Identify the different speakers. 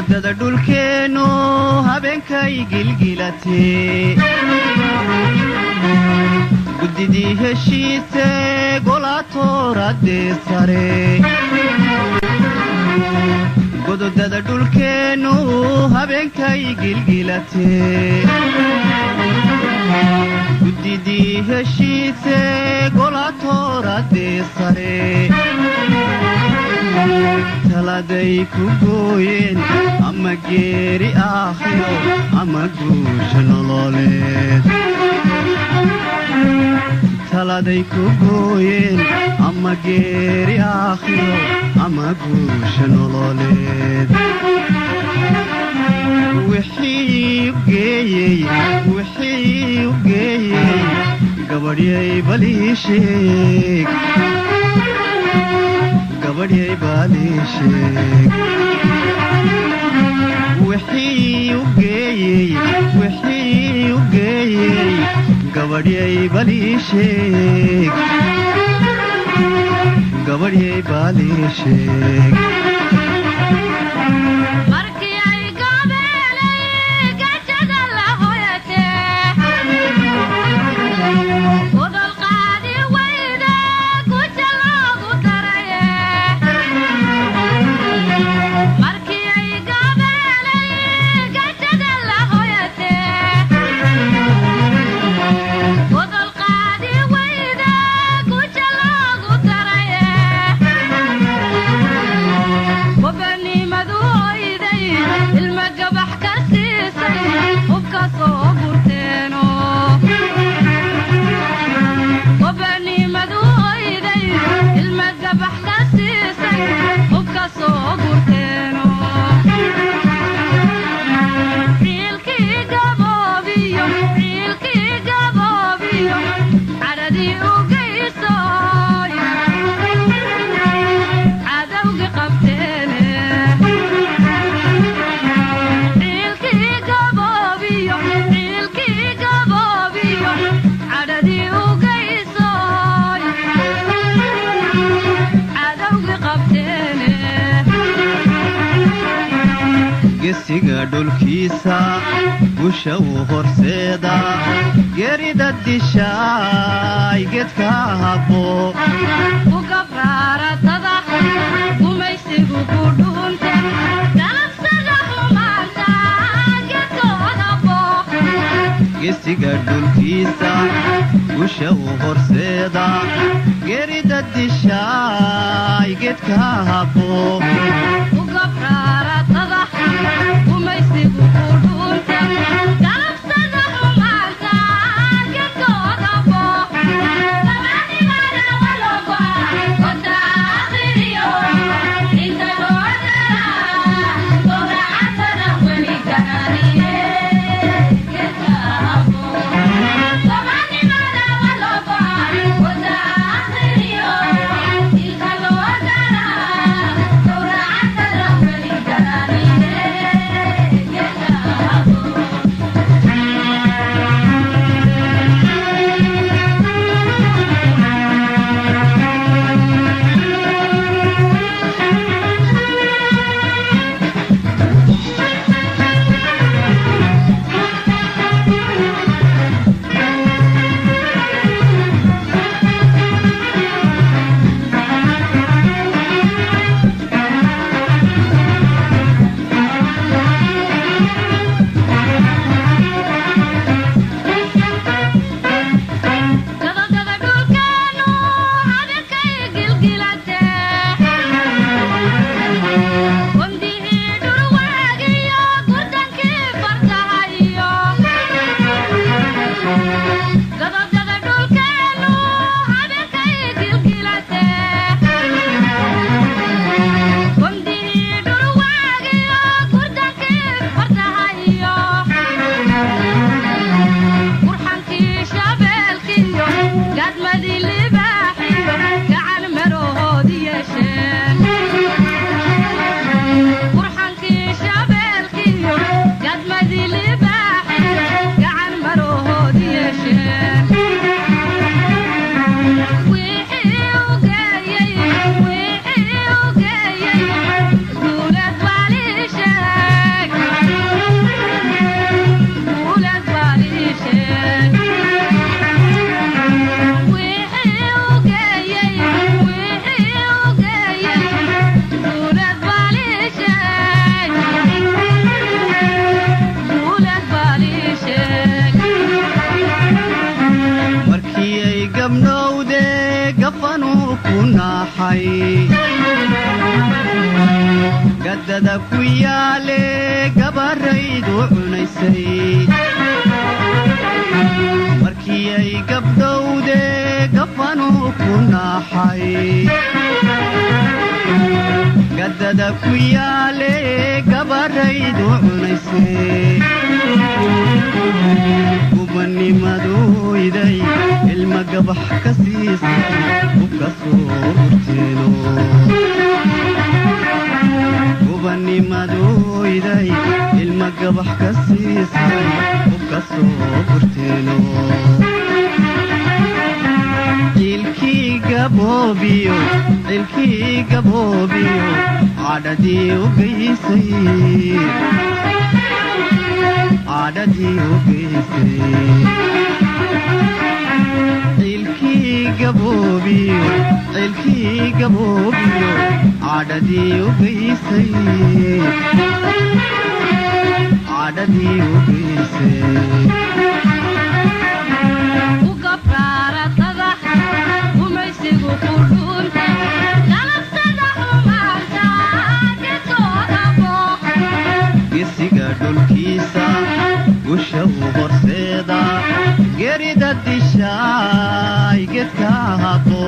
Speaker 1: Gododada dhulkeennu habeenkay gilgilatee, guddidii heshiise golaatooradee sare. Gododada dhulkeennu habeenkay gilgilatee, guddidii heshiise golaatooradee sare. Taladay ku gooyeen ama geeri aakhiro ama guusha nololeed. Taladay ku gooyeen ama geeri aakhiro ama guusha nololeed. Wixii u geeyey, wixii u geeyey, gabadhyay baliisheeg, gabadhyay baliisheeg. Wixii u geeyey, wixii u geeyey, gabadhyay baliisheeg, gabadhyay baliisheeg.
Speaker 2: Markii ay gabeelay gajada la hoyatee, godol qaadi weyde guja loogu daraye. Markii ay gabeelay gajada la hoyatee, godol qaadi weyde guja loogu daraye. Gobanimadu oyday ilma gabax ka siisay hubka soo gurteeno. Gobanimadu oyday ilma gabax ka siisay hubka soo gurteeno. Ciilkii gaboobiyo, ciilkii gaboobiyo, cadhadii u geysoy cadowgi qabteene. Ciilkii gaboobiyo, ciilkii gaboobiyo, cadhadii u geysoy cadowgi qabteene.
Speaker 1: Gesiga dhulkiisa gusha uu horseeda, geerida dishaay geedka habbo.
Speaker 2: Ugabraaratada gumaysigu ku dhuunte, galabsada xumaanta geedkooda bo.
Speaker 1: Gesiga dhulkiisa gusha uu horseeda, geerida dishaay geedka habbo.
Speaker 2: Ugabraaratada gumaysigu ku dhuunte, galabsada xumaanta geedkooda bo.
Speaker 1: Gafanuu ku naaxay gaddada ku yaale gabaraydu cunaysay. Markii ay gabdhowde gafanuu ku naaxay gaddada ku yaale gabaraydu cunaysay. Gubanimaduyday ilma gabax ka siisay hubka soo gurteeno. Gubanimaduyday ilma gabax ka siisay hubka soo gurteeno. Ciilkii gaboobiyo, ciilkii gaboobiyo, cadhadii u geysay, cadhadii u geysay. Ciilkii gaboobiyo, ciilkii gaboobiyo, cadhadii u geysay, cadhadii u geysay.
Speaker 2: Ugabraaratada gumaysigu ku dhuunta galabsada xumaanta gedkooda booq.
Speaker 1: Gesiga dhulkiisa gusha u horseeda, gerida dishaay gedka habo.